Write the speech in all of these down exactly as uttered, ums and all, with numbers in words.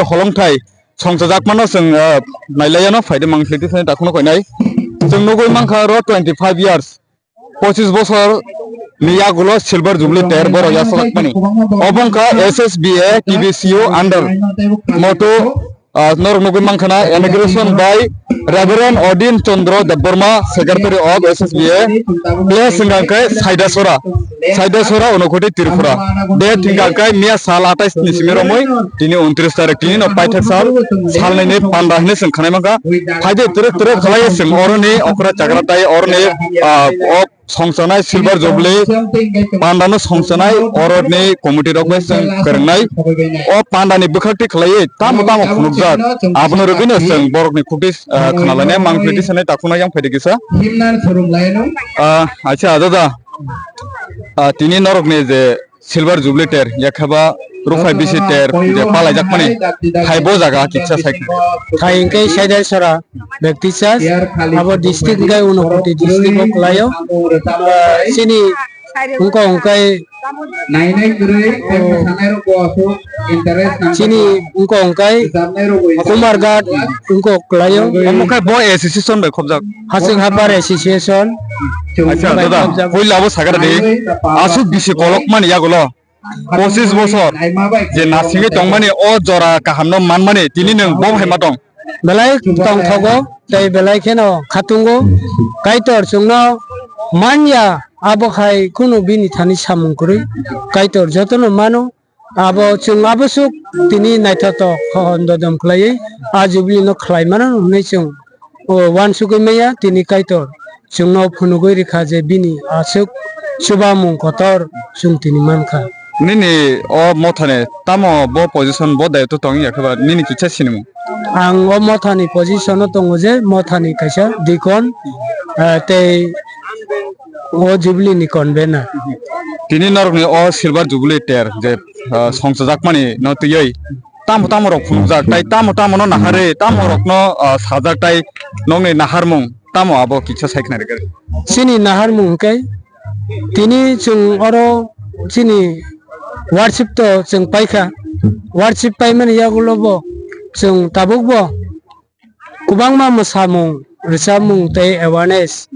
Holongthai songchajakmano chwng, ah, nailaiano phaidi mang siti sani takhukno koinai. Chwng nugwi mankha oro twenty five years, pochis bosor ni yagulo silver jubilee ter borok yasajakmani. Obo wngkha S S B A T B C U under moto, ah, norok nugwi mankha na inauguration by Reverend Odin Chandra Debbarma, Secretary of S S B A, plus hwnkha khe Saidasora, Saidasora Unakoti Tripura. Date hwnkha khe miya sal atais ni simi romwi tini untris tarik, tini no paithak sal, salnwi ni panda hinwi chwng khanai mankha. Phaidi twrwk twrwk khlaiwi chwng oroni okra chagra tai oroni, ah, o songchanai silver jubilee pandano songchanai oroni committee rok bai chwng kwrwngnai. O pandani bwkhakti khlaiwi tamo tamo phunukjak, abono rwgwino chwng borokni khukti, ah, khwnalainai, mang khukti sanai takhukno yang phaidi kisa. Ah, acha, dada. Ah, tini norokni je silver jubilee ter, yakhaba ruphai bisi ter, je palaijakmani, hai bo jaga kisa sai. Hai hwnkhe Saidasora Baptist Church, abo district hwnkhe Unakoti district o kwlaio. Chini wngkha hwnkhe, nainai kwrwi, tei mwsanairokbo aswk interest nang chini wngkha hwnkhe Kumarghat wngkha kwlaio. Omo khe bo association bai khobjak. Hasing Hapar Association. Acha, dada, puila abo sakha de. Aswk bisi kolok mani yagulo. Pochis bosor je nasingwi tongmani o jora kahamno manmani tini nwng bo hai ma tong. Belai tongthogo tei belai kheno khatungo. Kaitor chwngno manya abo hai kunu bini thani samung kwrwi. Kaitor jotono mano. Abo chwng aboswk tini naithotok hohon dodom khlaiwi a jubilee no khlai mano hwnwi chwng o uansugwi maya. Tini Kaitor chwngno phunugwi rwkha je bini aswk chubamung kotor chwng tini mankha. Nini o mothani tamo bo position bo daitw tong ya khe ba nini kisa sinimung? Ang o mothani position o tongo je mothani kaisa deacon, eh, tei o jubilee ni convener. Tini norokni o silver jubilee ter je, ah, songchajakmani no twiwi tamo tamo rok phunukjak, tai tamo tamo no naharwi tamo rokno, ah, sajak, tai nokni naharmung tamo abo kisa sai khna rwgwi. Chini naharmung hwnkhe tini chwng oro chini worship to chwng paikha, worship paimani yagulo bo chwng tabukbo kwbangma mwsamung, rwchapmung tei awareness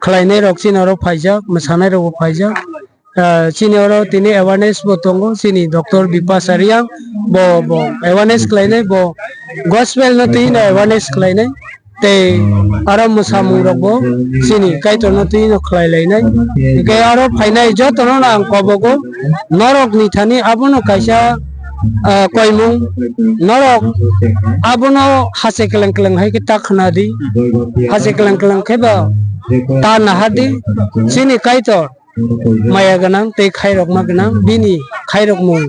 khlainairok chini oro phaijak, mwsanairokbo phaijak. Ah, chini oro tini awareness bo tongo, chini Doctor Bipasa Reang bo, bo awareness khlainai, bo gospel no twi no awareness khlainai, tei aro mwsamung rokbo chini Kaitor no twi no khlai lainai. Hwnkhe aro phainai jotono no ang kobogo, norok ni thani abono kaisa, ah, koimung, norok abono hache keleng keleng hai khe ta khna di, hache keleng keleng khe ba ta nahar di. Chini Kaitor maya gwnang tei khairokma gwnang, bini khairokmung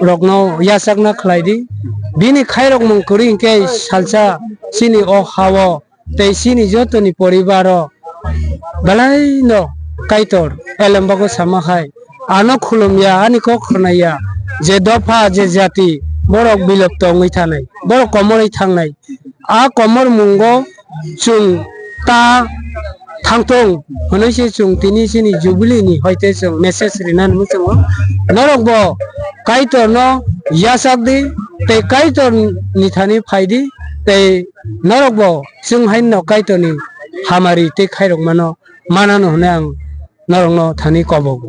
rokno yachakna khlai di. Bini khairokmung kwrwi hwnkhe salsa chini o ha-o tei chini jotoni poribaro belai no Kaitor elembago sama hai, ano khulum ya, ani kok khna ya, je dopha, je jati, borok bilop tongwi thanai, borok komorwi thangnai. A komor mungo chwng ta thangthung hwnwi se chwng tini chini jubilee ni hoite chwng message rinani muchungo. Norok bo Kaitor no yachak di tei Kaitor ni thani phai di tei norok bo chwng haino Kaitor ni hamari tei khairok mano manano hwnwi ang norok no thani kobogo.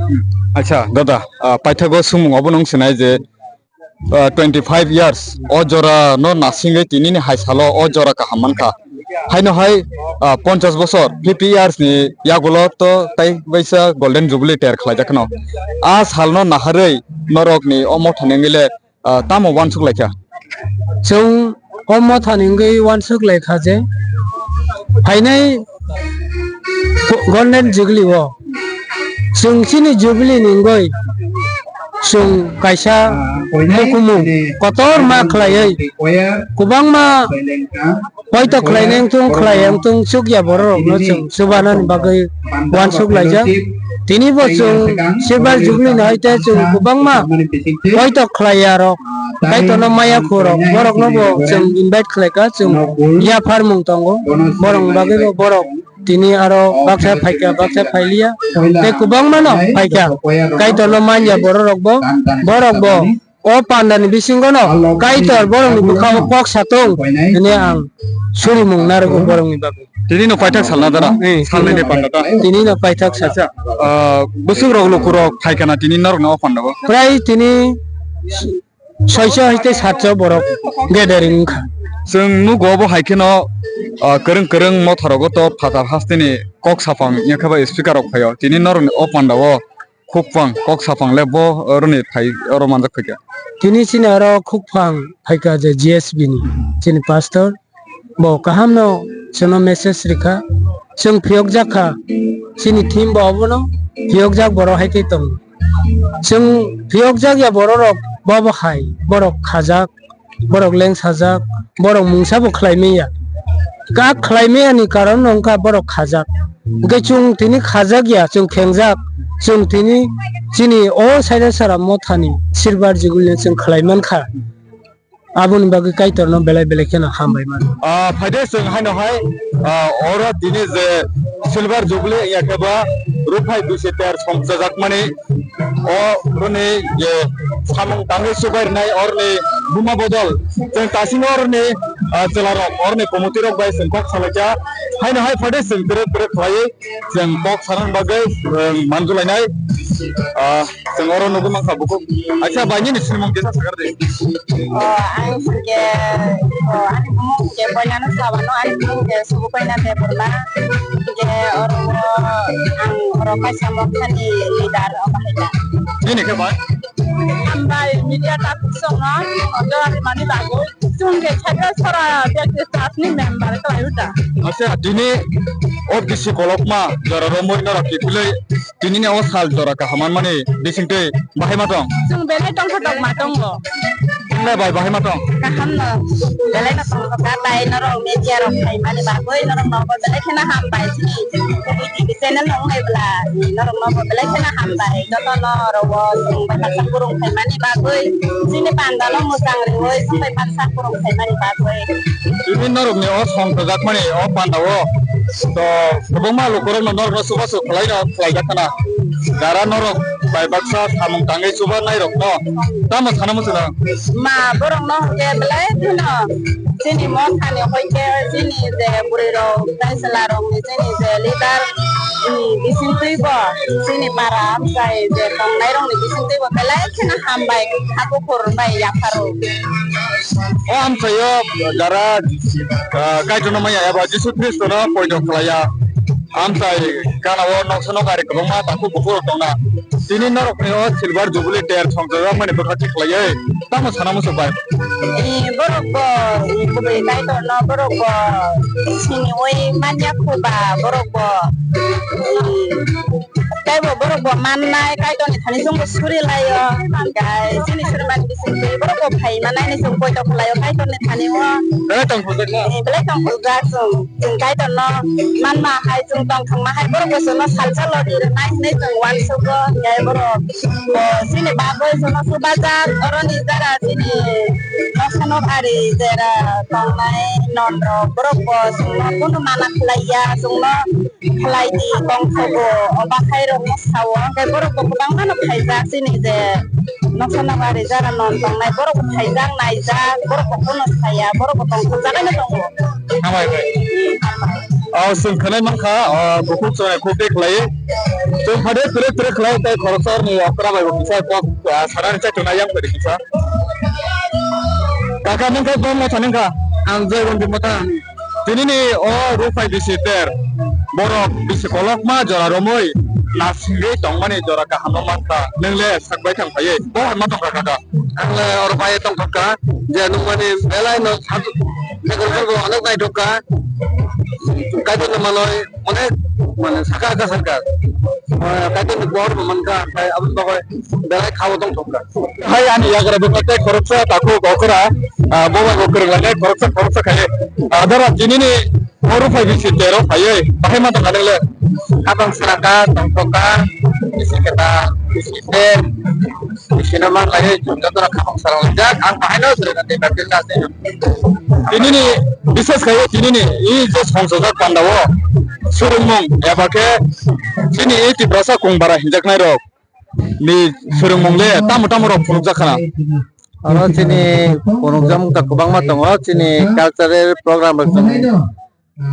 Acha, dada, ah, paithago sumung obo nung sinai je, ah, twenty five years o jora no nasingwi tinini hai salo o jora kaham mankha. Haino hai, ah, ponchas bosor, fifty years ni yagulo to tai baisa golden jubilee ter khlaijakno. A salno naharwi norokni o mothani wngwi le, ah, tamo uansuk laikha? Chwng o mothani wngwi uansuk laikha je phainai golden jubilee o chwng chini jubilee ni wngwi chwng kaisa hukumu kotor ma khlaiwi kwbangma poito khlainai wngthung, khlai wngthung, chukya borok rokno chwng chubanani bagwi uansuk laijak. Tini bo chwng silver jubilee ni hai tei chwng kwbangma poito khlaiya rok, Kaitorno maya khu rok, borokno bo chwng invite khlaikha, chwng yapharmung tongo, borokni bagwi bo borok tini aro baksa phaikha, baksa phailiya, tei kwbangma no phaikha. Kaitorno manya borok rok bo, borok bo o panda ni bisingo no Kaitor borok ni bwkha o kok satung hwnwi ang surimung narwgo borok ni bagwi. Tini no paithak salna dara, hmm, salnai ni panda ta. Tini no paithak sal. Acha, ah, bwswk rok luku rok phaikha na tini norok no o panda o? Prai tini soicho hai tei satcho borok gathering wngkha. Chwng nugo obo hai kheno, ah, kwrwng kwrwng motha rogo to phatar hasteni kok saphang wngya khe ba speaker rok phaio. Tini norok ni o panda o khukphang kok saphang le bo oroni phai oro manjak phaikha. Tini chini oro khukphang phaikha je G S B ni chini pastor. Bo kaham no chwngno message rikha. Chwng phiyokjak kha. Chini theme bo obono phiyokjak borok hai tei tongo. Chwng phiyokjak ya borok rok bo bo hai borok khajak, borok lengsajak, borok mungsa bo khlai manya. Kak khlai manya ni karon no wngkha borok khajak. Hwnkhe chwng tini khajak ya, chwng khengjak, chwng tini chini o Sailasara mothani silver jubilee no chwng khlai mankha. Aboni bagwi Kaitorno belai belai kheno hambai mano. Ah, phaide chwng haino hai, ah, oro tini je silver jubilee wngya khe ba ruphai bisi ter songchajakmani o roni je samung tangwi chubai rwnai oroni buma bodol chwng tasingo oroni, ah, chwlarok oroni committee rok bai chwng kok salaikha. Haino hai phaide chwng kwrwk kwrwk khlaiwi chwng kok sanani bagwi, chwng manjulainai. Ah, chwng oro nugwi mankha bukhuk. Acha, bai nini sinimung kisa sakar di. O, ang hwnkhe, o, ani bumung hwnkhe Boinano Sabano, ani bumung hwnkhe Subukaina Debbarma. Hwnkhe oro, o, ang oro kaisa mothani leader, o, bahai da. Nini khe bai? Hambai media takhuk songno, o, jora rimani bagwi. Chwng khe Chhaitra Sora Baptist Church ni member khlai o da. Acha, tini O B C kolokma jora romwi norok kiphilwi tinini o sal jora kaham manmani bisingtwi bahai ma tong? Chwng belai tongthok tongma tongo. Wngnai bai bahai ma tong? Kaham no. Belai no tongthok kha bai norok media rok phaimani bagwi norok nogo belai kheno hambai chini. Channel no wngnai bwla norok nogo belai kheno hambai. Joto norok o chwng bai baksa kwrwng phaimani bagwi chini panda no mwchang rwwi chwng bai baksa kwrwng phaimani bagwi. Tini norokni o song kwjakmani o panda o to kwbangma lukurokno norokno chubachu khwlaino khwlaijak khna. Jara norok bai baksa samung tangwi chubanai rokno tamo sana muchuna? Ma borokno hwnkhe belai kheno chini mothani hoite chini je bwrwi rok tei chwla rokni chini je leader ni bisingtwi bo chini para amchai je tongnai rokni bisingtwi bo belai kheno hambai kha buphur bai yapharo. O amchaio jara, ah, Kaitorno maya eba Jisu Khristono poito khlaiya. Amchai gana o noksa nok ari kwbangma takhuk bukhuk rok tongna. Tini norokni o silver jubilee ter songchajak mani bwkha thik khlaiwi tamo sana muchuk bai? Eh, borok bo, eh, kubui Kaitorno borok bo siniwi manya khuba borok bo, eh, Tei bo borok bo mannai, Kaitorni thani chwngbo suri laio. Hwnkhe chini suri mani bisingtwi borok bo phai manai hinwi chwng poito khlaio Kaitorni thani o. Belai tong khuljakma. Eh, belai tong khuljak chwng. Chwng Kaitorno manma hai, chwng tongthokma hai, borok bo chwngno salsa lodi rwnai hinwi chwng uansugo. Hwnkhe borok bo chini bagwi chwngno chubajak, oroni jara chini noksa nok ari jera tongnai nonrok, borok bo chwngno kunu mana khlaiya, chwngno khlai di tongthogo, o bakhai rokno sao, hwnkhe borok bo kwbangma no phaijak chini je noksa nokari jara non tongnai, borok bo phaijak naijak, borok bo bono saya, borok bo tongthokjagwi no tongo. Hambai bai. O, chwng khwnai mankha, o, bukhuk chwrai khuk tei khlai. Chwng phade twrwk twrwk khlai tei khoroksa ni okra bai bo kisa kok, ah, sarani chai tongnai yang phadi kisa. Kaka nung khe bom motha nung kha? Ang Joygonti motha. Tinini o ruphai bisi ter borok bisi kolokma jora romwi nasingwi tongmani jora kaham no mankha. Nwng le sak bai thang phaiwi bo hai ma tongkha kaka? Ang le oro bai tongkha kha je nungmani belai no sak, mekor bo onek naithok kha. Kaitor no manwi onek mane saka ka sarkar. Kaitor ni bor bo mankha, aboni bagwi belai khao tongthok kha. Hai ani yagra bwkha tei khoroksa takhuk okra, ah, bo bai bo kwrwng lainai khoroksa khoroksa khai. Ah, dara tinini o ruphai bisi tero phaiwi bahai ma tongkha nwngle? Abang sraka tongthokha, bisi keta, bisi ter, bisi no man lai, joto rok khamang sarang jak, ang bahai no sraka tei bakti ta se. Tinini bises khai tinini i je songchajak panda o surungmung eba khe chini i Tiprasa kung bara hinjaknai rok ni swrwngmung le tamo tamo rok phunukjak khna. Oro chini phunukjak mung ta kwbangma tongo, chini cultural program rok chwng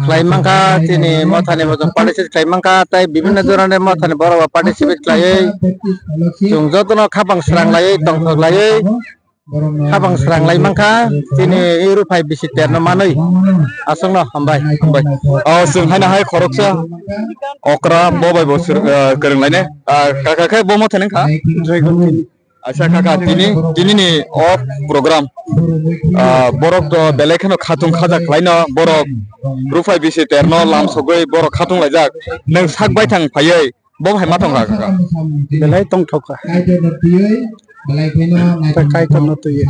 khlai mankha, chini mothani bo chwng participate khlai mankha, tei bibinno jorani mothani borok bo participate khlaiwi chwng jotono khapang sranglaiwi tongthok laiwi khapang sranglai mankha, chini Europe hai bisi terno manwi. Aswkno hambai. Hambai. O, chwng haino hai khoroksa okra bo bai bo sir-, eh, kwrwng lainai. Ah, kaka khe bo mothani wngkha? Joygunti. Acha kaka, tini, tini ni o program, ah, borok to belai kheno khatung khajak khlaino, borok ruphaibisi terno lamsogwi borok khatung laijak. Nwng sak baithang phaiwi bo hai ma thangkha kaka? Belai tongthokha. Kaitorno twiwi, belai kheno Kaitorno twiwi.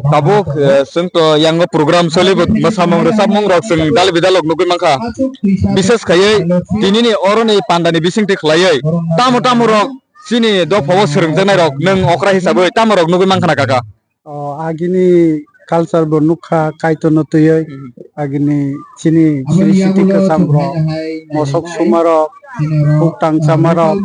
Tabuk, eh, chwng to yango program solibw, mwsamung rwchapmung rok chwng dal bidal rok nugwi mankha. Bises khaiwi tinini oroni pandani bisingtwi khlaiwi tamo tamo rok chini dophao swrwngjaknai rok nwng okra hisabwi tamo rok nugwi mankha na kaka? O, agini culture bo nukha, Kaitorno twiwi. Mhm. Agini chini sri siti kwcham rok, mosok suma rok, buktang chama rok,